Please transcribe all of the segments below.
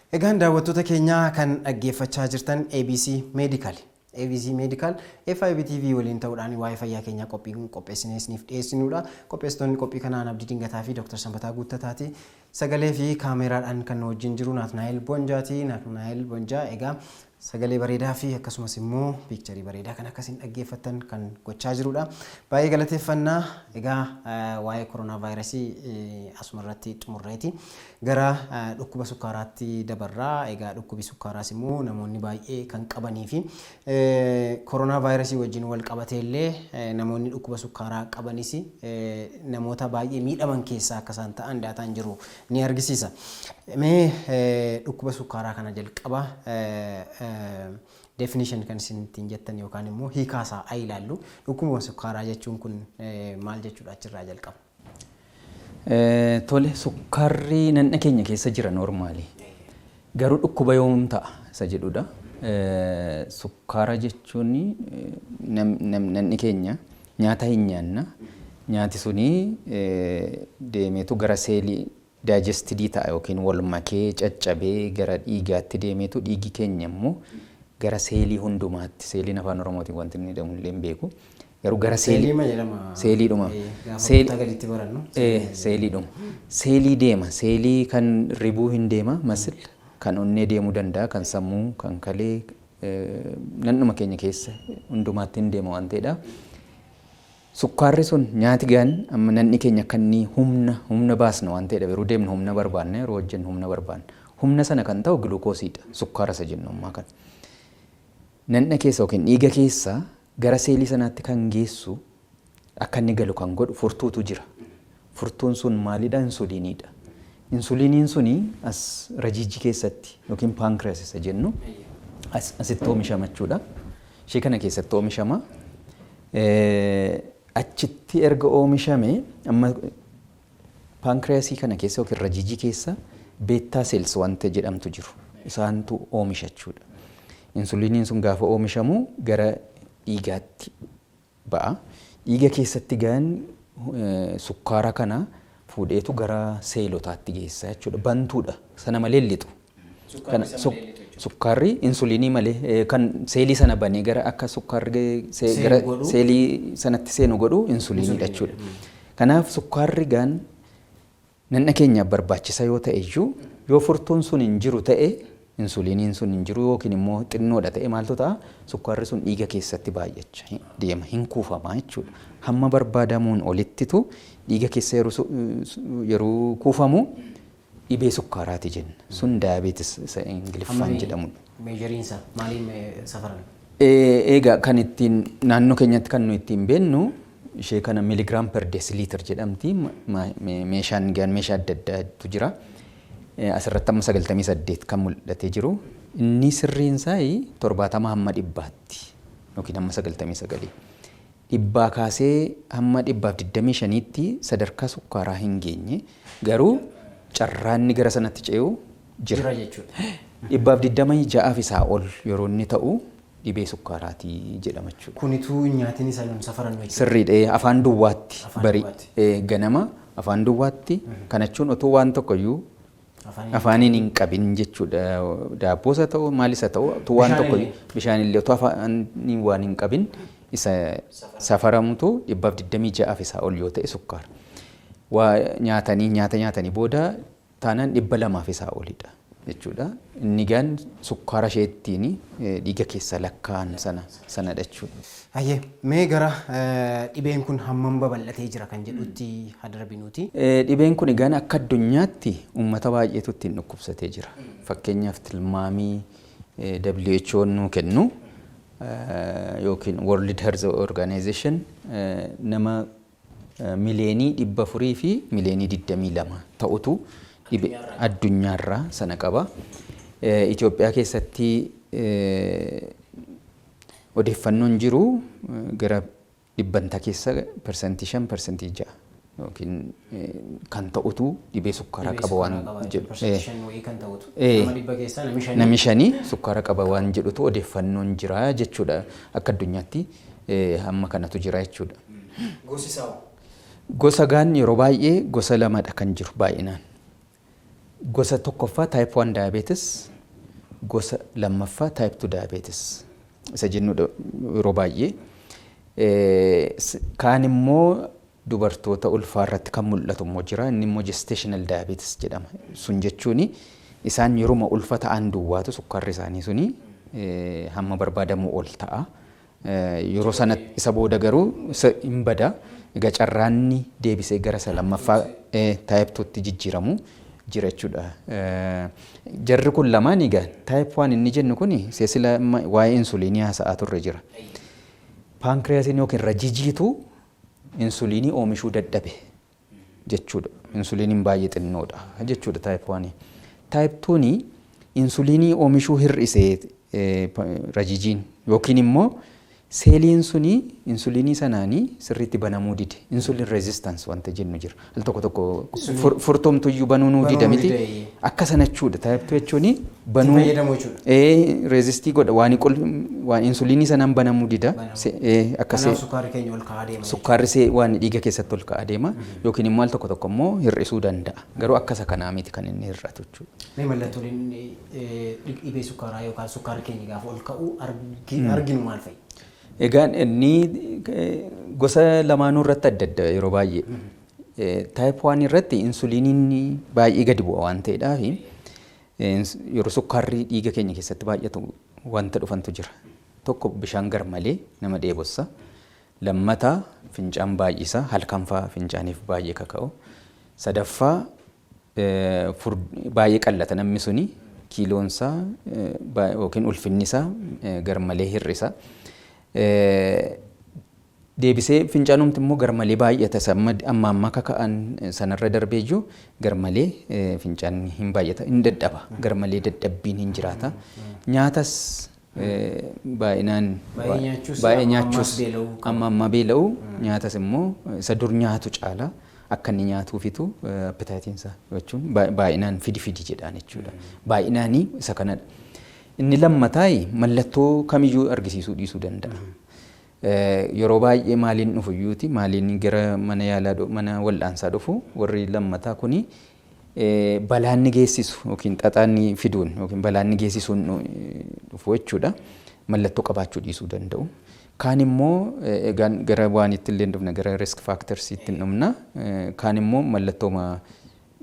Egaan daawwattoota keenyaa, kan dhaggeeffachaa jirtan ABC Medical. ABC Medical FIB TV waliin ta'uudhaan waa'ee fayyaa keenyaa qophii qopheessinee isiniif dhiyeessinudha. Qopheessitoonni qophii kanaan Abdii Dingataa fi Dr. Sanbataa Guuttataati. Sagalee fi kaameeraadhaan kan nu wajjin jiru Naatnaa'el Bonjaati. Naatnaa'el Bonjaa egaa sagalee bareedaa fi akkasumas immoo picture bareedaa kan akkasiin dhaggeeffattan kan gochaa jirudha. Baay'ee galateeffannaa. Egaa waa'ee koronaa vaayirasii asuma irratti xumurreeti. Gara dhukkuba sukkaaraatti dabarraa. Egaa dhukkubi sukkaaraas immoo namoonni baay'ee kan qabanii fi koronaa vaayirasii wajjin wal qabatee illee namoonni dhukkuba sukkaaraa qabanis namoota baay'ee miidhaman keessaa akka isaan ta'an daataan jiru ni argisiisa. Mee dhukkuba sukkaaraa kana jalqaba definition kan isin ittiin jettan yookaan immoo hiikaasaa haa ilaallu. Dhukkuba sukkaaraa jechuun kun maal jechuudha, achirraa jalqaba? Tole, sukkaarri nanna keenya keessa jira normal. Garuu dhukkuba yoom ta'a isa jedhudha. Sukkaara jechuun nanni keenya nyaata hin nyaanna. Nyaati suni deemeetu gara seelii digested ta'a yookiin wal makee caccabee gara dhiigaatti deemeetu, dhiigi keenya immoo gara seelii hundumaatti, seeliin afaan Oromootiin wanti inni jedhamu illee hin beeku. Garuu gara seelii seeliidhuma. Seeliidhuma. Seelii deema. Seelii kan ribuu hin deema, muscle kan onnee deemuu danda'a, kan sammuu, kan kalee, nannuma keenya keessa hundumaatti hin deema waan ta'edha. Sukkaarri sun nyaati gaan amma nanni keenya akka inni humna baasna waan ta'edha. Yeroo deemnu humna barbaanna, yeroo hojjennu humna barbaanna. Humna sana kan ta'u giluukoosiidha. Sukkaara isa jennu ammaa kana. Nanna keessa yookiin dhiiga keessa gara seelii sanaatti kan geessu, akka inni galu kan godhu furtuutu jira. Furtuun sun maalidha? Insuliiniidha. Insuliiniin suni as rajiijii keessatti yookiin pancreas isa jennu asitti oomishama jechuudha. Ishee kana keessatti oomishama. Achitti erga oomishame, amma paankiraasii kana keessa yookiin rajiijii keessa beta cells wanta jedhamtu jiru. Isaantu oomisha jechuudha. Insuliiniin sun gaafa oomishamu gara dhiigaatti ba'a. Dhiiga keessatti gaan sukkaara kana fuudheetu gara seelotaatti geessa jechuudha. Bantuudha. Sana malee lixu. Sukkaarri insuliinii malee kan seelii sana banee gara akka sukkaarri gara seelii sanatti seenu godhu insuliiniidha jechuudha. Kanaaf sukkaarri gaan nanna keenyaaf barbaachisa yoo ta'e iyyuu, yoo furtuun sun hin jiru ta'e, insuliiniin sun hin jiru yookiin immoo xinnoodha ta'e, maaltu ta'a? Sukkaarri sun dhiiga keessatti baay'acha deema, hin kuufamaa jechuudha. Hamma barbaadamuun olittitu dhiiga keessa yeroo kuufamu dhibee sukkaaraati jenna. Sun diabetes isa Ingiliffaan jedhamudha. Measureiinsa maaliin safarame? Egaa kan ittiin naannoo keenyatti kan nu ittiin beennu ishee kana, milligram per deciliter jedhamti. Meeshaan gaan meeshaa adda addaatu jira. Asirratti amma 98 kan mul'atee jiru. Inni sirriin isaa 70 hamma 100tti yookiin hamma 99. 100 kaasee hamma 125tti sadarkaa sukkaaraa hin geenye, garuu carraanni gara sanatti ce'u jira. Jira jechuudha. 126f isaa ol yeroo inni ta'u dhibee sukkaaraatii jedhama jechuudha. Kunituu nyaatiin isa nun safarannu jechuudha. Sirriidha, afaan duwwaatti. Afaan barii duwwaatti. Ganama afaan duwwaatti kana jechuun otoo waan tokkoyyuu afaaniin hin qabin jechuudha. Daabboos haa ta'u, maalis haa ta'u, otoo waan tokko bishaan illee otoo afaaniin waan hin qabin isa safaramutu 126f isaa ol yoo ta'e sukkaara. Waa nyaatanii, nyaata nyaatanii booda taanaan 200f isaa olidha jechuudha. Inni gaan sukkaara ishee ittiin dhiiga keessa lakkaa'an sana sanadha jechuudha. Hayyee, mee gara dhibeen kun hammam babal'atee jira kan jedhutti haa darbinuuti. Dhibeen kun egaan akka addunyaatti uummata baay'eetu ittiin dhukkubsatee jira. Fakkeenyaaf tilmaamii WHO nuu kennu yookiin World Health Organization nama 422,000,000 ta'utu dhibee addunyaarraa sana qaba. Itoophiyaa keessatti odeeffannoon jiru gara dhibbantaa keessa 5%, 6% yookiin kan ta'utu dhibee sukkaaraa qaba waan jedhu. Namni shanii sukkaara qaba waan jedhutu odeeffannoon jira jechuudha. Akka addunyaatti hamma kanatu jira jechuudha. Gosi isaa Gosa gaan yeroo baay'ee gosa lamadha kan jiru baay'inaan. Gosa tokkoffaa type 1 diabetes, gosa lammaffaa type 2 diabetes isa jennudha yeroo baay'ee. Kaan immoo dubartoota ulfaa irratti kan mul'atu immoo jira. Inni immoo gestational diabetes jedhama. Sun jechuun isaan yeruma ulfa ta'an duwwaatu sukkaarri isaanii suni hamma barbaadamuu ol ta'a. Yeroo sana isa booda garuu isa hin bada. Egaa carraanni deebisee gara isa lammaffaa type 2tti jijjiiramu jira jechuudha. Jarri kun lamaan egaa type 1 inni jennu kun seesila waa'ee insuliinii haasa'aa turre jira. Paankiriyaasiin yookiin rajijiitu insuliinii oomishuu dadhabe jechuudha. Insuliiniin baay'ee xinnoodha jechuudha type 1. Type 2 insuliinii oomishuu hir'isee rajijiin yookiin immoo seeliin suni insuliinii sanaanii sirriitti banamuu dide. Insulin resistance wanta jennu jira. Al tokko tokko furtumtuyyuu banuu nuu dida miti. Akka sana jechuudha. Type 2 jechuun banuu resist godha waan waan insuliinii sanaan banamuu dida. Akka sukkaarri keenya ol ka'aa deema. Sukkaarri waan dhiiga keessatti ol ka'aa deema yookiin immoo al tokko tokko immoo hir'isuu danda'a. Garuu akka isa kanaa miti kan inni hir'atu jechuudha. Mee mallattooleen dhibee sukkaaraa yookaan sukkaarri keenya gaafa ol ka'u arginu maal fa'i? Egaan inni gosa lamaanuu irratti adda adda yeroo baay'ee. Type 1 irratti insuliiniin baay'ee gadi bu'a waan ta'eedhaaf yeroo sukkaarri dhiiga keenya keessatti baay'atu wanta dhufantu jira. Tokko, bishaan garmalee nama dheebossa. Lammataa, fincaan baay'isa, halkan fa'aa fincaaniif baay'ee kaka'u. Sadaffaa, baay'ee qallata namni suni, kiiloonsaa yookiin ulfinni isaa garmalee hir'isa. Deebisee fincaanumti immoo garmalee baay'ata, amma amma kaka'an sanarra darbee jiru garmalee fincaan hin baay'ata, hin dadhaba, garmalee dadhabbiin hin jiraata. Nyaatas baay'inaan baay'ee nyaachuus, amma amma beela'u, nyaatas immoo isa dur nyaatu caala akka inni nyaatuufitu appetiteiinsa jechuun baay'inaan fidi fidi jedhaan jechuudha. Baay'inaanii isa kanadha. Inni lammataa mallattoo kamiyyuu argisiisuu dhiisuu danda'a. Yeroo baay'ee maaliin dhufu iyyuuti, maaliin gara mana yaalaa, mana wal'aansaa dhufu warri lammataa kuni balaan ni geessisu yookiin xaxaan ni fiduun yookiin balaan ni geessisuun dhufu jechuudha. Mallattoo qabaachuu dhiisuu danda'u. Kaan immoo egaan gara waan itti illee dhufna, gara risk factors itti dhufna. Kaan immoo mallattoo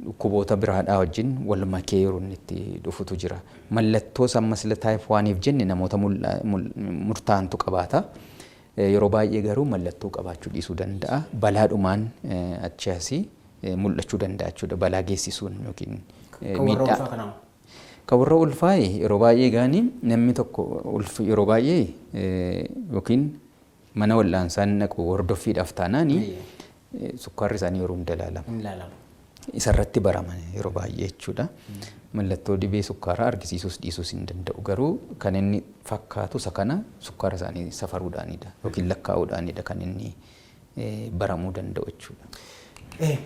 dhukkuboota biraadhaa wajjin wal makee yeroo inni itti dhufutu jira. Mallattoo amma sila type oneiif jenne namoota murtaa'antu qabaata. Yeroo baay'ee garuu mallattoo qabaachuu dhiisuu danda'a. Balaadhumaan achi asii mul'achuu danda'a jechuudha. Balaa geessisuun yookiin miidhaa. Kan warra ulfaa'e yeroo baay'ee gaanii namni tokko yeroo baay'ee yookiin mana wal'aansaa naqu hordoffiidhaaf taanaani sukkaarri isaanii yeroo hunda ilaalama. Isarratti barama yeroo baay'ee jechuudha. Mallattoo dhibee sukkaaraa argisiisuus dhiisuus hin danda'u. Garuu kan inni fakkaatu isa kana sukkaara isaanii safaruudhaanidha yookiin lakkaa'uudhaanidha kan inni baramuu danda'u jechuudha.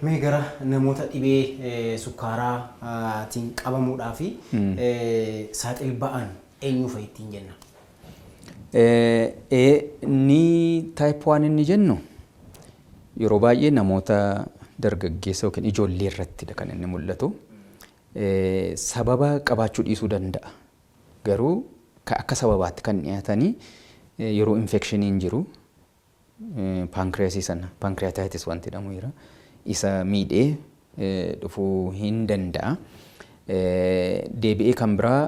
Mee gara namoota dhibee sukkaaraatiin qabamuudhaa fi saaxil ba'an eenyu fa'i ittiin jenna? Inni type 1 inni jennu yeroo baay'ee namoota dargaggeessa yookiin ijoollee irrattidha kan inni mul'atu. Sababa qabaachuu dhiisuu danda'a. Garuu akka sababaatti kan dhiyaatanii yeroo infectioniin jiru paankiriyaasii sana, pancreatitis wanti jedhamu jira. Isa miidhee dhufuu hin danda'a. Deebi'ee kan biraa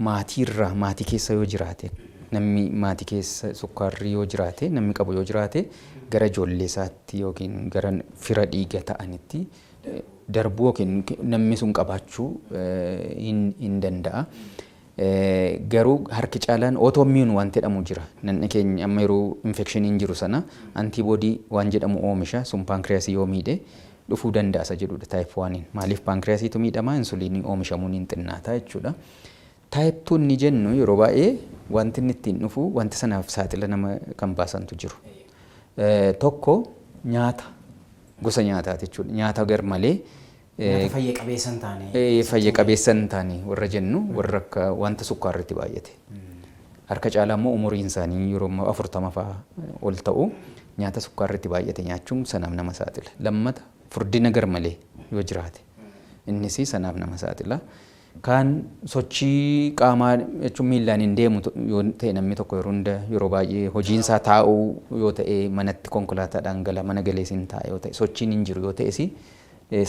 maatiirraa, maatii keessa yoo jiraate, namni maatii keessa sukkaarri yoo jiraate, namni qabu yoo jiraate, gara ijoollee isaatti yookiin gara fira dhiiga ta'anitti darbuu yookiin namni sun qabaachuu hin danda'a. Garuu harki caalaan autoimmune waan jedhamu jira. Namni keenya amma yeroo infectioniin jiru sana antibody waan jedhamu oomisha, sun paankiriyaasii yoo miidhe dhufuu danda'a isa jedhudha type oneiin. Maaliif paankiriyaasiitu miidhama, insuliinii oomishamuun hin xinnaata jechuudha. Type 2 inni jennu yeroo baay'ee wanti inni ittiin dhufu, wanti sanaaf saaxila nama kan baasantu jiru. Tokko, nyaata, gosa nyaataati jechuudha. Nyaata gar malee Nyaata fayya qabeessa hin taane. Fayya qabeessa hin taane warra jennu, warra akka wanta sukkaarritti baay'ate. Harka caalaa immoo umuriin isaanii yeroo 40 fa'aa ol ta'u nyaata sukkaarritti baay'ate nyaachuun sanaaf nama saaxila. Lammata, furdina gar malee yoo jiraate. Innis sanaaf nama saaxila. Kaan sochii qaamaa jechuun miillaan hin deemu yoo ta'e, namni tokko yeroo hunda, yeroo baay'ee hojiin isaa taa'uu yoo ta'e, manatti konkolaataadhaan gala, mana galees hin taa'a yoo ta'e, sochiin hin jiru yoo ta'es,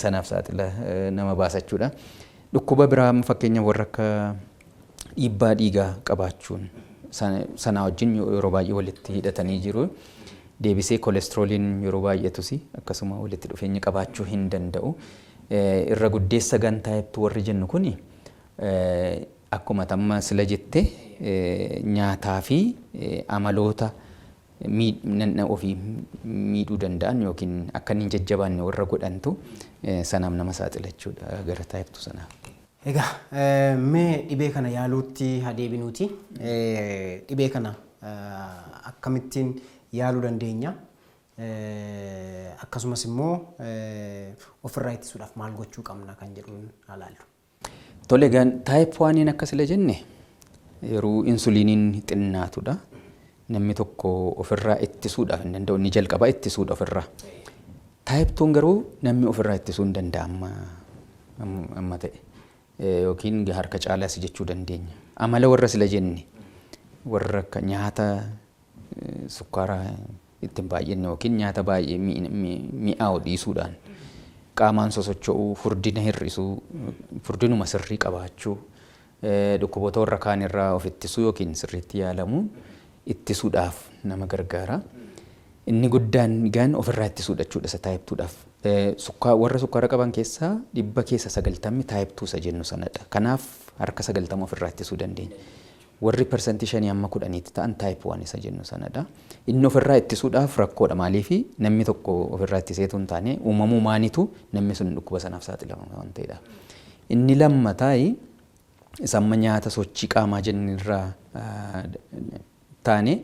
sanaaf saaxila nama baasachuudha. Dhukkuba biraa fakkeenya warra akka dhiibbaa dhiigaa qabaachuun sanaa wajjin yeroo baay'ee walitti hidhatanii jiru. Deebisee kolestirooliin yeroo baay'atus akkasuma walitti dhufeenya qabaachuu hin danda'u. Irra guddeessa gan type 2 warri jennu kuni, akkuma tamma sila jette, nyaataa fi amaloota nanna ofii miidhuu danda'an yookiin akka inni hin jajjabaanne warra godhantu sanaaf nama saaxila jechuudha gara type 2 sanaaf. Egaa mee dhibee kana yaaluutti haa deebinuuti. Dhibee kana akkamittiin yaaluu dandeenya? Akkasumas immoo ofirraa ittisuudhaaf maal gochuu qabna kan jedhuun haa laallu. Tole, egaan type 1n akka sila jenne yeroo insuliiniin xinnaatudha. Namni tokko ofirraa ittisuudhaaf hin danda'u. Inni jalqabaa ittisuudha ofirraa. Type 2n garuu namni ofirraa ittisuu hin danda'a amma ta'e. Yookiin harka caalaas jechuu dandeenya. Amala warra sila jenne, warra akka nyaata sukkaara ittiin baay'inne yookiin nyaata baay'ee mi'aawu dhiisuudhaan, qaamaan sosocho'uu, furdina hir'isuu, furdinuma sirrii qabaachuu, dhukkuboota warra kaan irraa of ittisuu yookiin sirriitti yaalamuun ittisuudhaaf nama gargaara. Inni guddaan gaan ofirraa ittisuudha jechuudha isa type 2dhaaf. Warra sukkaara qaban keessaa 90% type 2 isa jennu sanadha. Kanaaf harka 90 ofirraa ittisuu dandeenya. Warri 5% hamma 10tti ta'an type 1 isa jennu sanadha. Inni ofirraa ittisuudhaaf rakkoodha. Maaliif? Namni tokko ofirraa ittiseetu hin taane, uumamuu maanitu namni sun dhukkuba sanaaf saaxilama waan ta'edha. Inni lammataa isa amma nyaata, sochii qaamaa jennirraa taane,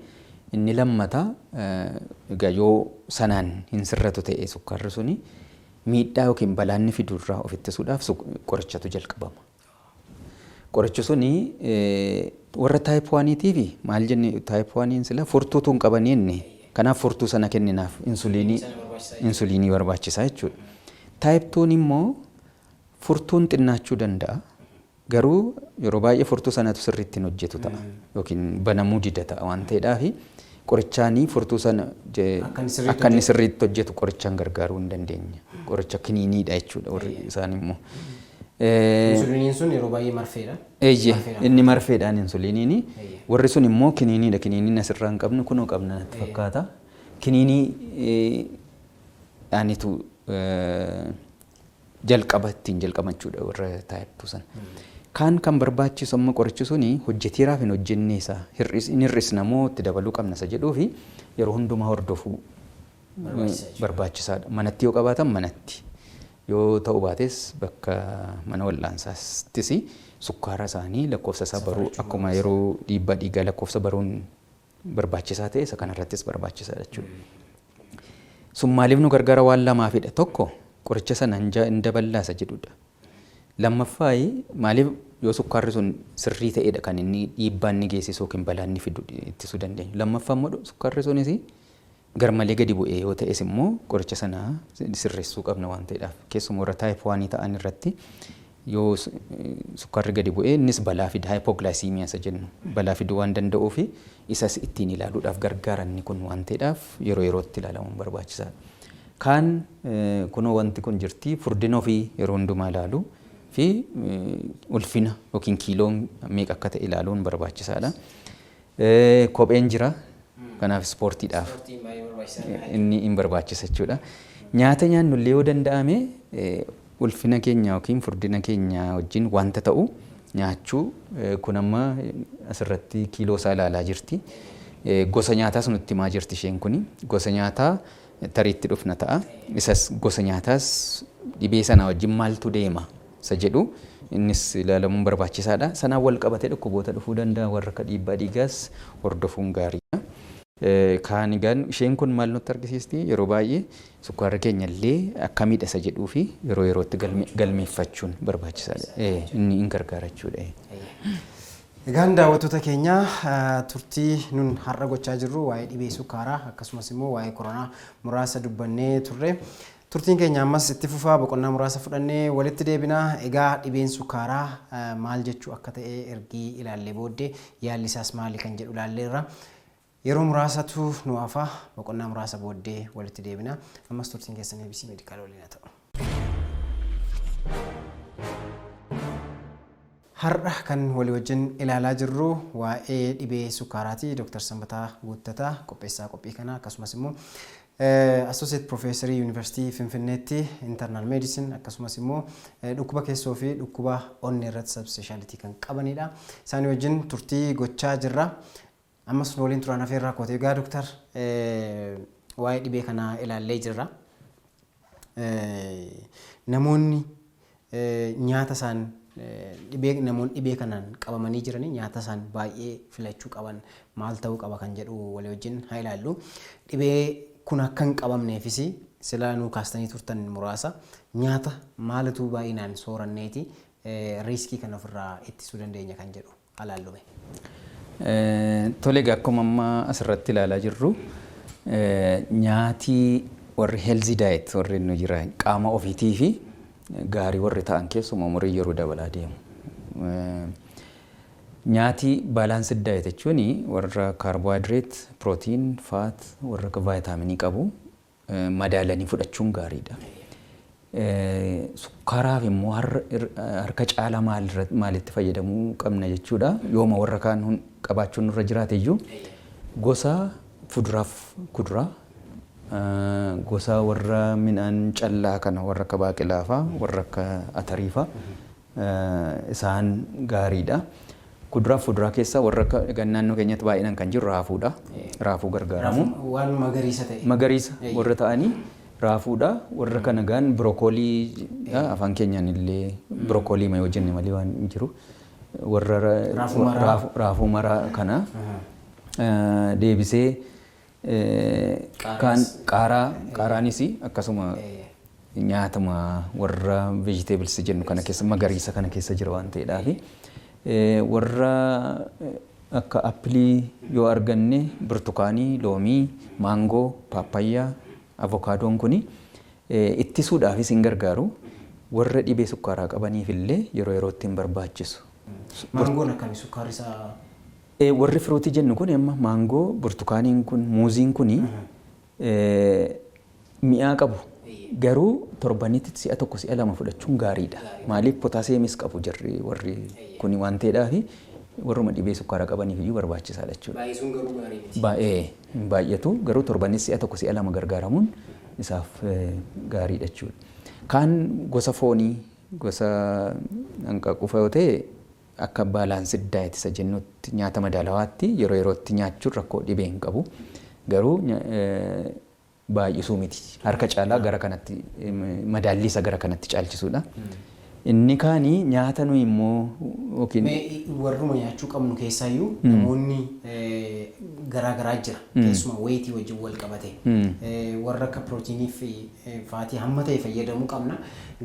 inni lammataa egaa yoo sanaan hin sirratu ta'e, sukkaarri suni miidhaa yookiin balaa inni fidurraa of ittisuudhaaf qorichatu jalqabama. Qorichi suni warra type 1tiif maal jenne? Type 1n sila furtuutu hin qabanii inni, kanaaf furtuu sana kenninaaf, insuliinii barbaachisaa jechuudha. Type 2n immoo furtuun xinnaachuu danda'a. Garuu yeroo baay'ee furtuu sanatu sirriitti hin hojjetu ta'a yookiin banamuu dida ta'a waan ta'eedhaaf, qorichaanii furtuu sana akka inni sirriitti hojjetu qorichaan gargaaruu hin dandeenya. Qoricha kiniiniidha jechuudha warri isaan immoo. Insuliiniin sun yeroo baay'ee marfeedha. Eeyyee, inni marfeedhaan insuliiniini. Warri sun immoo kiniiniidha. Kiniiniin asirraa hin qabnu, kunoo qabna natti fakkaata. Kiniinii dhaanitu jalqaba ittiin jalqabachuudha warra type 2 sana. Kaan kan barbaachisu amma qorichi suni hojjeteeraaf hin hojjenne isaa hin hir'isna moo itti dabaluu qabna isa jedhuu fi yeroo hundumaa hordofuu barbaachisaadha. Manatti yoo qabaatan manatti, yoo ta'uu baates bakka mana wal'aansaattis sukkaara isaanii lakkoofsa isaa baruu, akkuma yeroo dhiibbaa dhiigaa lakkoofsa baruun barbaachisaa ta'e, isa kanarrattis barbaachisaadha jechuudha. Sun maaliif nu gargaara? Waan lamaafidha. Tokko, qoricha sana hin daballaa isa jedhudha. Lammaffaa, maaliif yoo sukkaarri sun sirrii ta'edha kan inni dhiibbaa inni geessisu yookiin balaa inni fidu ittisuu dandeenya. Lammaffaa immoo, sukkaarri sunis garmalee gadi bu'ee yoo ta'es immoo qoricha sana sirreessuu qabna waan ta'eedhaaf, keessumaa warra type 1 ta'an irratti yoo sukkaarri gadi bu'ee innis balaa fida, hypoglycemia isa jennu balaa fiduu waan danda'uu fi isas ittiin ilaaluudhaaf gargaaranni kun waan ta'eedhaaf yeroo yerootti ilaalamuun barbaachisaadha. Kaan kunoo wanti kun jirti, furdina ofii yeroo hundumaa ilaaluu fi ulfina yookiin kiiloon meeqa akka ta'e ilaaluun barbaachisaadha. Kopheen jira. Kanaaf ispoortiidhaaf inni hin barbaachisa jechuudha. Nyaata nyaannu illee yoo danda'ame ulfina keenya yookiin furdina keenya wajjin wanta ta'u nyaachuu. Kun amma asirratti kiiloo isaa ilaalaa jirti. Gosa nyaataas nutti himaa jirti isheen kuni. Gosa nyaataa tariitti dhufna ta'a. Isas gosa nyaataas dhibee sana wajjin maaltu deema isa jedhu innis ilaalamuun barbaachisaadha. Sanaan wal qabatee dhukkuboota dhufuu danda'a warra akka dhiibbaa dhiigaas hordofuun gaariidha. Kaan egaan isheen kun maal nutti argisiisti? Yeroo baay'ee sukkaarri keenya illee akkamidha isa jedhuu fi yeroo yerootti galmeeffachuun barbaachisaadha. Inni hin gargaara jechuudha. Egaan daawwattoota keenya, turtii nun har'a gochaa jirru waa'ee dhibee sukkaaraa akkasumas immoo waa'ee koronaa muraasa dubbannee turre. Turtiin keenya ammas itti fufaa, boqonnaa muraasa fudhannee walitti deebinaa. Egaa dhibeen sukkaaraa maal jechuu akka ta'e ergii ilaallee booddee yaalli isaas maali kan jedhu ilaalleerra. Yeroo muraasatu nu hafa, boqonnaa muraasa booddee walitti deebina. Ammas turtiin keessan ABC Medical waliin haa ta'u. Har'a kan walii wajjin ilaalaa jirru waa'ee dhibee sukkaaraati. Dr. Sanbataa Guuttataa qopheessaa qophii kanaa, akkasumas immoo Associate Professorii Yuunivarsiitii Finfinneetti Internal Medicine, akkasumas immoo dhukkuba keessoo fi dhukkuba onnee irratti subspeciality kan qabanidha. Isaanii wajjin turtii gochaa jirra. Ammas nu waliin turaan afeerraa kootee. Egaa Doktar, waa'ee dhibee kanaa ilaallee jirra. Namoonni nyaata isaan dhibee namoonni dhibee kanaan qabamanii jiranii nyaata isaan baay'ee filachuu qaban maal ta'uu qaba kan jedhu walii wajjin haa ilaallu. Dhibee kun akka hin qabamneefis sila nuu kaastanii turtan muraasa, nyaata maalitu baay'inaan sooranneeti risk kana ofirraa ittisuu dandeenya kan jedhu haa ilaallume. Tole, egaa akkuma amma asirratti ilaalaa jirru, nyaati warri healthy diet warri nu jira qaama ofiitii fi gaarii warri ta'an, keessumaa umurii yeroo dabalaa deemu. Nyaati balanced diet jechuun warra carbohydrate, protein, fat, warra akka vaayitaaminii qabu madaalanii fudhachuun gaariidha. Sukkaaraaf immoo harka caalaa maalitti fayyadamuu qabna jechuudha? Yooma warra kaan qabaachuun nurra jiraate iyyuu, gosa fuduraaf kuduraa, gosa warra midhaan callaa kana, warra akka baaqelaa faa, warra akka atarii faa, isaan gaariidha. Kuduraaf fuduraa keessaa warra akka naannoo keenyatti baay'inaan kan jiru raafuudha. Raafuu gargaaramu. Waan magariisa ta'e. Magariisa warra ta'anii raafuudha. Warra kana gaan birookoolii, afaan keenyaan illee birookoolii ma yoo jenne malee waan hin jiru. Warra raafuu maraa kana deebisee kaan qaaraa, qaaraanis akkasuma nyaatuma warra vegetables jennu kana keessa, magariisa kana keessa jira waan ta'eedhaafi. Warra akka appilii yoo arganne, burtukaanii, loomii, maangoo, paappayyaa, avokaadoon kuni ittisuudhaafis hin gargaaru. Warra dhibee sukkaaraa qabaniif illee yeroo yerootti hin barbaachisu. Maangoon akkami, sukkaarri isaa? Warri fruitii jennu kun amma maangoo, burtukaaniin kun, muuziin kuni mi'aa qabu. Garuu torbanitti si'a tokko, si'a lama fudhachuun gaariidha. Maaliif? Potaasiyeemis qabu jarri warri kuni waan ta'eedhaafi warruma dhibee sukkaaraa qabaniif iyyuu barbaachisaadha jechuudha. Baay'isuun garuu gaarii miti. Baay'ee hin baay'atu, garuu torbanis si'a tokko, si'a lama gargaaramuun isaaf gaariidha jechuudha. Kaan gosa foonii, gosa hanqaaquu yoo ta'e, akka balanced diet isa jennutti nyaata madaalawaatti yeroo yerootti nyaachuun rakkoo dhibee hin qabu. Garuu baay'isuu miti. Harka caalaa gara kanatti madaalli isa gara kanatti caalchisuudha. Inni kaanii nyaata nuyi immoo yookiin Mee warruma nyaachuu qabnu keessaayyuu namoonni garaa garaa jira. Keessumaa weightii wajjin wal qabate. Warra akka pirootiinii fi fatii hamma ta'e fayyadamuu qabna.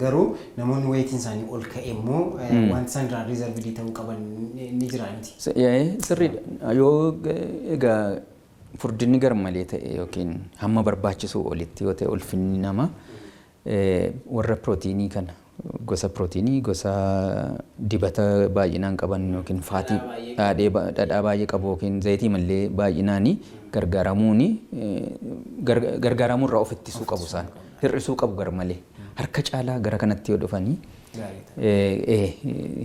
Garuu namoonni weightiin isaanii ol ka'e immoo wanti isaan irraa reservedii ta'uu qaban ni jira miti? Sirriidha. Yoo egaa furdinni garmalee ta'e yookiin hamma barbaachisuu olitti yoo ta'e ulfinni namaa, warra pirootiinii kana, gosa pirootiinii, gosa dibata baay'inaan qaban yookiin fatii dhadhaa baay'ee qabu yookiin zayitii malee baay'inaanii gargaaramuuni gargaaramuu irraa of ittisuu qabu, isaan hir'isuu qabu garmalee. Harka caalaa gara kanatti yoo dhufanii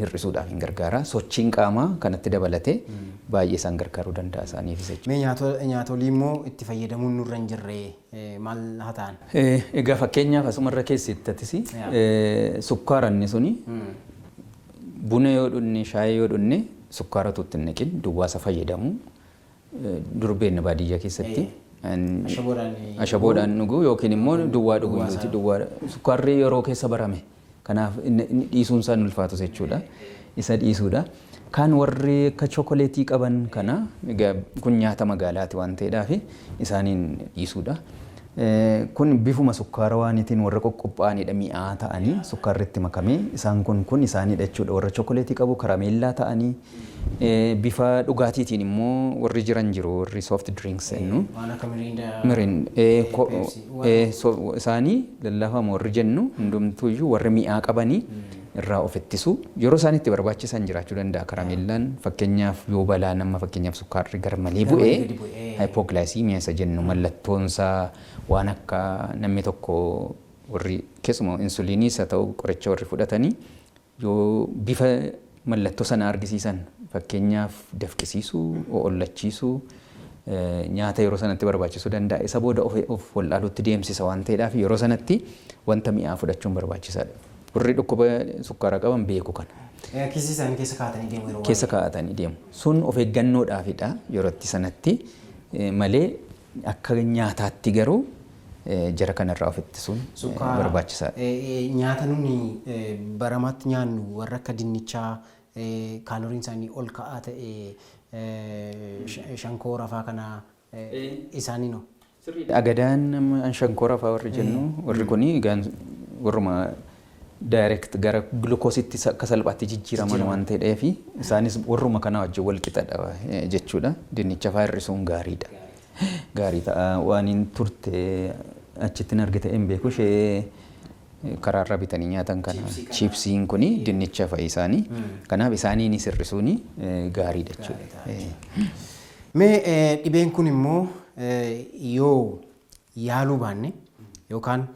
hir'isuudhaaf hin gargaara. Sochiin qaamaa kanatti dabalatee baay'ee isaan gargaaruu danda'a isaaniifis jechuudha. Mee nyaatolii immoo itti fayyadamuun nurra hin jirre maal haa ta'an? Egaa fakkeenyaaf asumarra keessattis sukkaara inni suni, buna yoo dhunne, shaayii yoo dhunne, sukkaaratu itti hin naqin, duwwaasa fayyadamu durbeen baadiyyaa keessatti. Ashaboodhaan dhuguu yookiin immoo duwwaa dhuguu, duwwaa sukkaarri yeroo keessa barame. Kanaaf inni dhiisuun isaan ulfaatus jechuudha. Isa dhiisuudha. Kaan warri akka chookoleetii qaban kana, egaa kun nyaata magaalaati waan ta'eedhaaf isaaniin dhiisuudha. Kun bifuma sukkaara waaniitiin warra qoqqophaa'anidha, mi'aa ta'anii sukkaarri itti makamee isaan kun isaanidha jechuudha. Warra chokoleetii qabu, karameellaa ta'anii, bifa dhugaatiitiin immoo warri jiran jiru, warri soft drinks jennu. Waan akka Mirinda. Mirin isaanii lallaafama warri jennu hundumtuuyyuu warri mi'aa qabanii irraa of ittisu. Yeroo isaan itti barbaachisan jiraachuu danda'a. Karameellaan fakkeenyaaf yoo balaa nama, fakkeenyaaf sukkaarri gar malee bu'ee, hypoglycemia isa jennu, mallattoonsaa waan akka namni tokko, warri keessumaa insuliiniis haa ta'u qoricha warri fudhatanii, yoo bifa mallattoo sana argisiisan, fakkeenyaaf dafqisiisuu, ollachiisuu, nyaata yeroo sanatti barbaachisuu danda'a. Isa booda of wallaaluutti deemsisa waan ta'eedhaaf yeroo sanatti wanta mi'aa fudhachuun barbaachisaadha. Warri dhukkuba sukkaaraa qaban beeku kana. Kiisii isaanii keessa kaa'atanii deemu yeroo Keessa kaa'atanii deemu. Sun of eeggannoodhaafidha yerootti sanatti malee akka nyaataatti garuu jara kanarraa of ittisuun barbaachisaadha. Nyaata nuni baramaatti nyaannu, warra akka dinnichaa, kaalooriin isaanii ol ka'aa ta'e, shankoora fa'aa kana isaanii no. Agadaan shankoora fa'aa warri jennu, warri kuni warruma direct gara glukoositti akka salphaatti jijjiiraman waan ta'eef isaanis warruma kana wajjin wal qixadha jechuudha. Dinnicha fa'aa hir'isuun gaariidha. Gaarii ta'a. Waan hin turte achitti hin argite hin beeku, ishee karaarra bitanii nyaatan kana, chiipsiin kuni dinnicha fa'i isaanii. Kanaaf isaaniinis hir'isuun gaariidha jechuudha. Mee dhibeen kun immoo yoo yaaluu baanne yookaan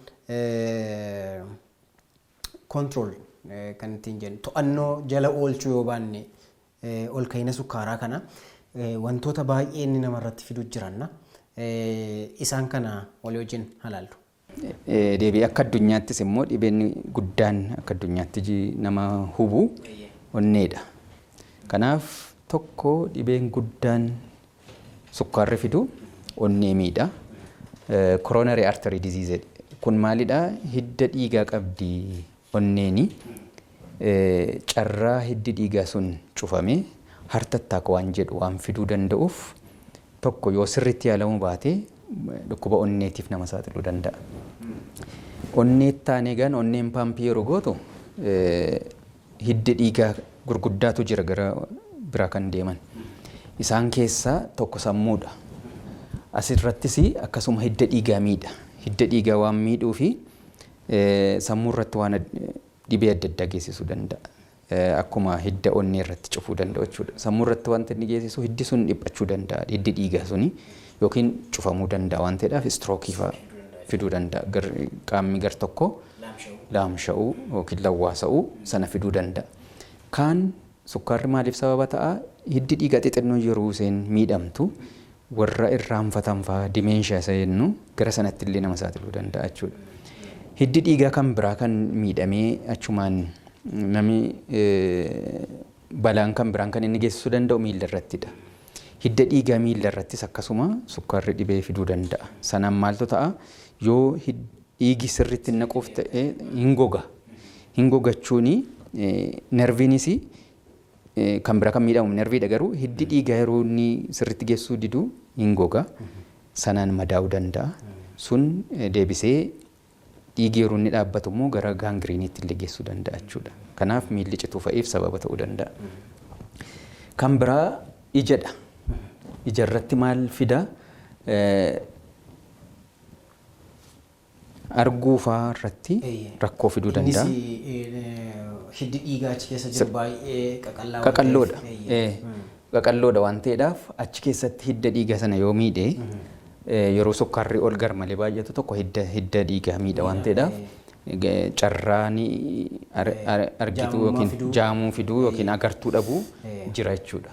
control kan ittiin jennu, to'annoo jala oolchuu yoo baanne, ol ka'ina sukkaaraa kana wantoota baay'ee inni namarratti fidu jiranna. Isaan kana walii wajjin halaallu. Deebi'ee akka addunyaattis immoo dhibeen guddaan akka addunyaatti nama hubu onneedha. Kanaaf tokko dhibeen guddaan sukkaarri fidu onnee miidha. Coronary artery disease kun maalidha? Hidda dhiigaa qabdi onneeni. Carraa hiddi dhiigaa sun cufamee heart attack waan jedhu waan fiduu danda'uuf, tokko yoo sirriitti yaalamuu baate dhukkuba onneetiif nama saaxiluu danda'a. Onnee taanee gaan onneen paampii yeroo gootu hiddi dhiigaa gurguddaatu jira gara biraa kan deeman. Isaan keessaa tokko sammuudha. Asirrattis akkasuma hidda dhiigaa miidha. Hidda dhiigaa waan miidhuu fi sammuu irratti waan dhibee adda addaa geessisuu danda'a. Akkuma hidda onnee irratti cufuu danda'u jechuudha. Sammuu irratti wanti inni geessisu, hiddi sun dhiphachuu danda'a. Hiddi dhiigaa suni yookiin cufamuu danda'a waan ta'eedhaaf stroke fa'aa fiduu danda'a. Qaamni gar tokko laamsha'uu yookiin lawwaasa'uu sana fiduu danda'a. Kaan sukkaarri maaliif sababa ta'a? Hiddi dhiigaa xixinnoo yeroo isheen miidhamtu warra irraanfatan fa'aa, dementia isa jennu, gara sanatti illee nama saaxiluu danda'a jechuudha. Hiddi dhiigaa kan biraa kan miidhamee achumaan namni balaan kan biraan kan inni geessisuu danda'u miilla irrattidha. Hidda dhiigaa miilla irrattis akkasuma sukkaarri dhibee fiduu danda'a. Sanaan maaltu ta'a? Yoo dhiigi sirriitti naquuf ta'e hin goga. Hin gogachuuni nerviinis kan bira kan miidhamu nerviidha, garuu hiddi dhiigaa yeroo inni sirriitti geessuu didu hin goga. Sanaan madaa'uu danda'a. Sun deebisee dhiigi yeroo inni dhaabbatu immoo gara gangreneitti illee geessuu danda'a jechuudha. Kanaaf miilli cituu fa'iif sababa ta'uu danda'a. Kan biraa ijadha. Ija irratti maal fida? Arguu fa'aa irratti rakkoo fiduu danda'a. Innis hiddi dhiigaa achi keessa jiru baay'ee qaqallaa waan Qaqalloodha. ta'eef. Qaqalloodha waan ta'eedhaaf achi keessatti hidda dhiigaa sana yoo miidhe, yeroo sukkaarri ol gar malee baay'atu tokko hidda dhiigaa miidha waan ta'eedhaaf carraan argituu yookiin jaamuu fiduu yookiin agartuu dhabuu jira jechuudha.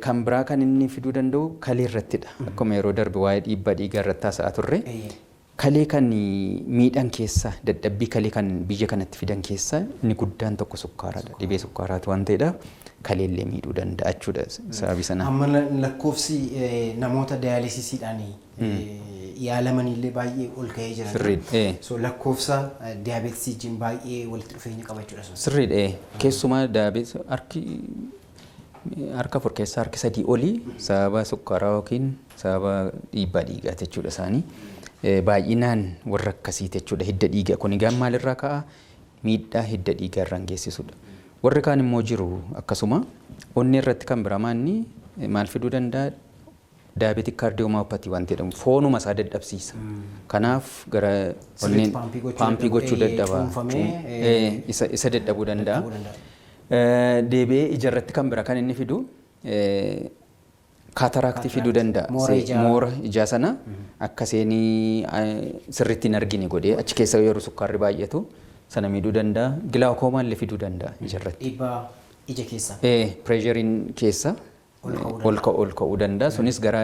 Kan biraa kan inni fiduu danda'u kalee irrattidha. Akkuma yeroo darbe waa'ee dhiibbaa dhiigaa irratti haasa'aa turre. Kalee kan miidhan keessa, dadhabbii kalee kan biyya kanatti fidan keessa inni guddaan tokko sukkaaradha. Dhibee sukkaaraati waan ta'eedhaaf kaleellee miidhuu danda'a jechuudha sababii sanaan. Amma lakkoofsi namoota diyaalisiisiidhaan yaalamanillee baay'ee ol ka'ee jira. Sirriidha. So lakkoofsa diyaabeetisii wajjin baay'ee walitti dhufeenya qaba jechuudha sun. Sirriidha. Keessumaa diyaabeetis harki harka afur keessaa harki sadii olii sababa sukkaaraa yookiin sababa dhiibbaa dhiigaati jechuudha isaanii. Baay'inaan warra akkasiiti jechuudha hidda dhiigaa. Kun egaa maalirraa ka'a? Miidhaa hidda dhiigaa irraan geessisudha. Warri kaan immoo jiru akkasuma onnee irratti kan biraa maanni maal fiduu danda'a? Diabetic cardiomyopathy wanti jedhamu foonuma isaa dadhabsiisa. Kanaaf gara onneen pump gochuu dadhaba. Isa dadhabuu danda'a. Deebi'ee ija irratti kan bira kan inni fidu cataract fiduu danda'a. Moora ijaa sana akka seenii sirriitti hin argine godhee achi keessa yeroo sukkaarri baay'atu sana miidhuu danda'a. Glaucoma illee fiduu danda'a ija irratti. Dhiibbaa ija keessa. Pressureiin keessa ol ka'uu danda'a. Sunis gara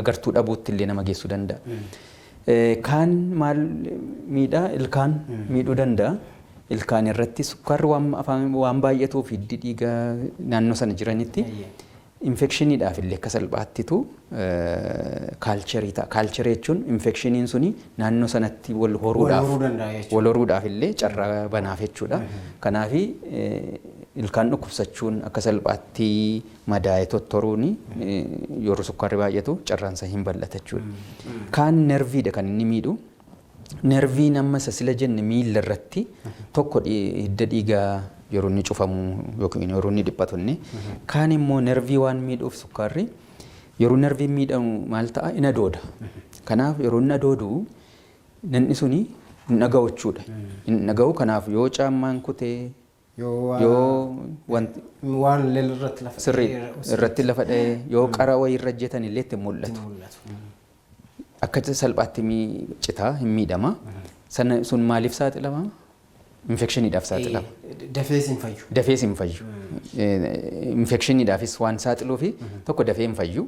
agartuu dhabuutti illee nama geessuu danda'a. Kaan maal miidhaa? Ilkaan miidhuu danda'a. Ilkaan irratti sukkaarri waan baay'atuuf hiddi dhiigaa naannoo sana jiranitti infectioniidhaaf illee akka salphaattitu culture ta'a. Culture jechuun infectioniin suni naannoo sanatti wal horuudhaaf wal horuudhaaf illee carraa banaaf jechuudha. Kanaaf ilkaan dhukkubsachuun akka salphaatti madaa'ee tottoruun yeroo sukkaarri baay'atu carraan isaa hin bal'ata jechuudha. Kaan nerveiidha kan inni miidhu. Nerveiin amma isa sila jenne miilla irratti tokko hidda dhiigaa yeroo inni cufamu yookiin yeroo inni dhiphatu inni kaan immoo nerve waan miidhuuf sukkaarri yeroo nerveiin miidhamu maal ta'a? In adooda. Kanaaf yeroo inni adoodu namni suni hin dhaga'u jechuudha. Hin dhaga'u. Kanaaf yoo caammaan kutee yoo wanti waan irratti lafa sirrii irratti lafa dha'ee yoo qara wayii irra hojjetan illee itti mul'atu. Akka salphaatti citaa hin miidhama. Sana sun maaliif saaxilama? Infectioniidhaaf saaxilama. Dafees hin fayyu. Dafees hin fayyu. Infectioniidhaafis waan saaxiluufi tokko dafee hin fayyu.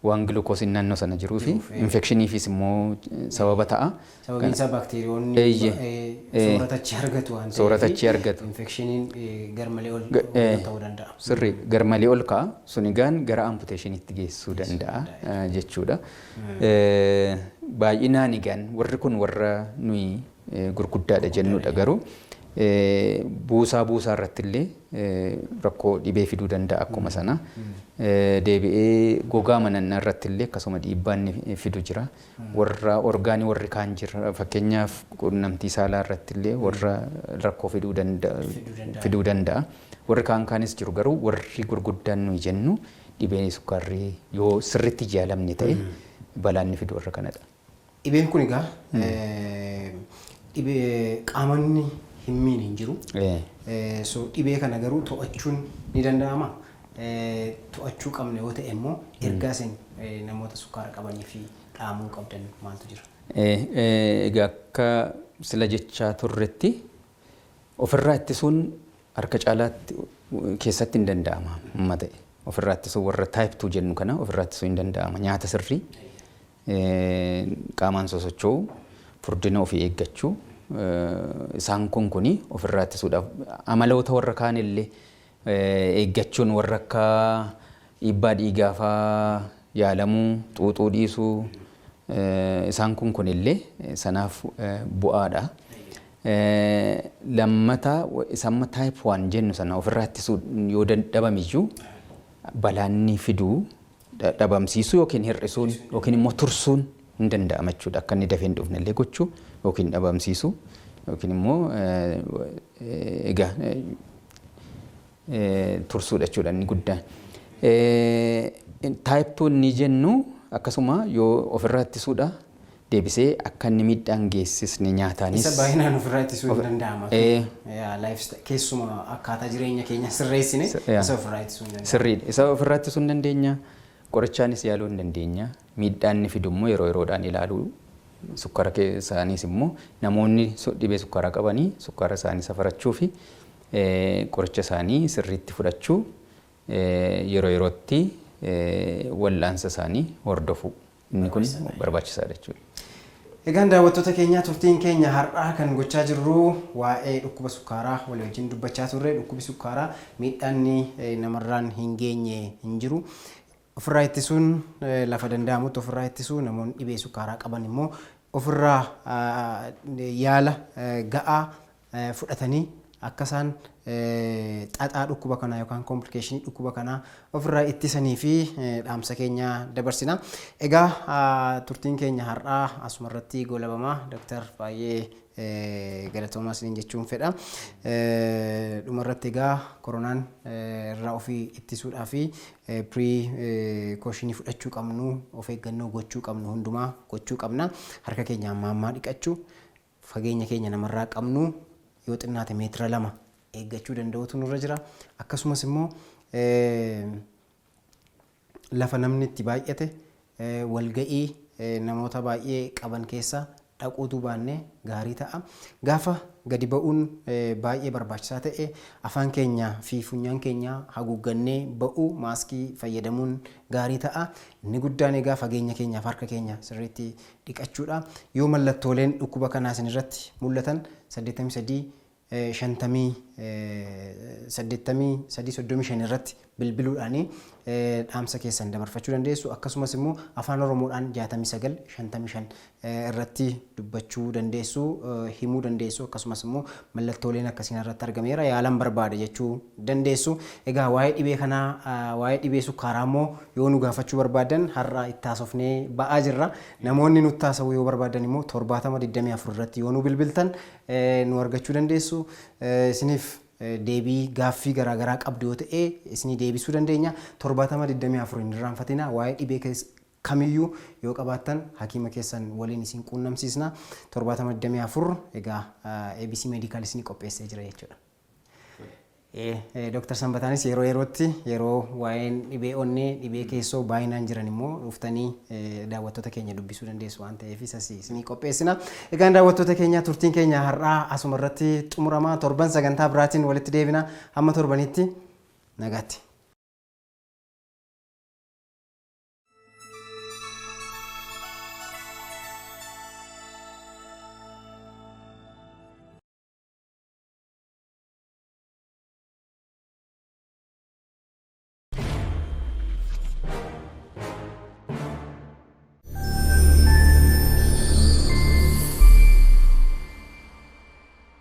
Waan glucoseiin naannoo sana jiruu fi infectioniifis immoo sababa ta'a. Sababiin isaa baakteeriyoonni soorata achi argatu waan ta'eef. Soorata achi argatu. Infectioniin garmalee ol ta'uu danda'a. Sirrii, garmalee ol ka'a. Sun egaan gara amputationiitti geessuu danda'a jechuudha. Baay'inaan egaan warri kun warra nuyi gurguddaadha jennudha, garuu buusaa buusaa irratti illee rakkoo dhibee fiduu danda'a akkuma sana. Deebi'ee gogaa manannaa irratti illee akkasuma dhiibbaan inni fidu jira. Warra organ warri kaan jira, fakkeenyaaf quunnamtii saalaa irratti illee warra rakkoo fiduu danda'a. Warri kaan kaanis jiru, garuu warri gurguddaan nuyi jennu dhibeen sukkaarri yoo sirriitti yaalamne ta'e balaan inni fidu warra kanadha. Dhibeen kun egaa dhibee qaamonni hin miine hin jiru. So dhibee kana garuu to'achuun ni danda'ama? To'achuu qabne yoo ta'e immoo ergaa isin namoota sukkaara qabanii fi dhaamuu qabdan maaltu jira? Egaa akka sila jechaa turretti ofirraa ittisuun harka caalaatti keessatti hin danda'ama amma ta'e. Ofirraa ittisuu warra type 2 jennu kana ofirraa ittisuu hin danda'ama. Nyaata sirrii, qaamaan sosocho'uu, furdina ofii eeggachuu, isaan kun kuni ofirraa ittisuudhaaf amaloota warra kaan illee eeggachuun warra akka dhiibbaa dhiigaa faa yaalamuu, xuuxuu dhiisuu, isaan kun kunillee sanaaf bu'aadha. Lammataa isa amma type 1 jennu sana ofirraa ittisuu yoo dadhabame iyyuu balaanni fiduu dhabamsiisuu yookiin hir'isuun yookiin immoo tursuun hin danda'ama jechuudha. Akka inni dafee hin dhufne illee gochuu yookiin dhabamsiisuu yookiin immoo egaa tursuudha jechuudha inni guddaan. Type 2 inni jennu akkasuma yoo ofirraa ittisuudha deebisee akka inni miidhaan geessisne nyaataanis. Isa baay'inaan ofirraa ittisuu hin danda'ama. Keessumaa akkaataa jireenya keenya sirreessine isa ofirraa ittisuu hin danda'ama. Sirriidha. Isa ofirraa ittisuu hin dandeenya. Qorichaanis yaaluu hin dandeenya. Miidhaan inni fidu immoo yeroo yeroodhaan ilaaluu, sukkara isaaniis immoo namoonni dhibee sukkaaraa qabanii sukkaara isaanii safarachuu fi qoricha isaanii sirriitti fudhachuu, yeroo yerootti wal'aansa isaanii hordofuu. Inni kun barbaachisaadha jechuudha. Egaan daawwattoota keenyaa, turtiin keenya har'aa kan gochaa jirru waa'ee dhukkuba sukkaaraa walii wajjin dubbachaa turre. Dhukkubi sukkaaraa miidhaan namarraan hin geenye hin jiru. Ofirraa ittisuun lafa danda'amutti ofirraa ittisuu, namoonni dhibee sukkaaraa qaban immoo ofirraa yaala ga'aa fudhatanii Akka isaan xaxaa dhukkuba kanaa yookaan complicationii dhukkuba kanaa ofirraa ittisanii fi dhaamsa keenya dabarsina. Egaa turtiin keenya har'aa asuma irratti goolabama. Dooktar, baay'ee galatoomaa isiniin jechuun fedha. Dhumarratti egaa koronaan irraa ofii ittisuudhaa fi precautionii fudhachuu qabnu, of eeggannoo gochuu qabnu hundumaa gochuu qabna. Harka keenya ammaa ammaa dhiqachuu, fageenya keenya namarraa qabnu yoo xinnaate meetira 2 eeggachuu danda'utu nurra jira. Akkasumas immoo lafa namni itti baay'ate, walga'ii namoota baay'ee qaban keessa dhaquutu baannee gaarii ta'a. Gaafa gadi ba'uun baay'ee barbaachisaa ta'e, afaan keenya fi funyaan keenya haguuggannee ba'uu, maaskii fayyadamuun gaarii ta'a. Inni guddaan egaa fageenya keenyaaf harka keenya sirriitti dhiqachuudha. Yoo mallattooleen dhukkuba kanaa isin irratti mul'atan, 83 50 83 35 irratti bilbiluudhaanii dhaamsa keessan dabarfachuu dandeessu. Akkasumas immoo Afaan Oromoodhaan 69 55 irratti dubbachuu dandeessu, himuu dandeessu. Akkasumas immoo mallattooleen akkasiin irratti argameera, yaalan barbaada jechuu dandeessu. Egaa waa'ee dhibee kanaa, waa'ee dhibee sukkaaraa immoo yoo nu gaafachuu barbaadan, har'a itti haasofnee ba'aa jirra. Namoonni nutti haasa'uu yoo barbaadan immoo 70 24 irratti yoo nu bilbiltan nu argachuu dandeessu. Isiniif deebii gaaffii garaagaraa qabdu yoo ta'e isinii deebisuu dandeenya. 70 24 hin irraanfatina. Waa'ee dhibee kamiyyuu yoo qabaattan hakiima keessan waliin isin quunnamsiisna. 70 24 egaa ABC Medical isinii qopheessee jira jechuudha. Dooktar Sanbataanis yeroo yerootti, yeroo waa'een dhibee onnee, dhibee keessoo baay'inaan jiran immoo dhuftanii daawwattoota keenya dubbisuu dandeessu waan ta'eef isas isinii qopheessina. Egaan daawwattoota keenya, turtiin keenya har'aa asuma irratti xumurama. Torban sagantaa biraatiin walitti deebina. Hamma torbanitti nagaatti.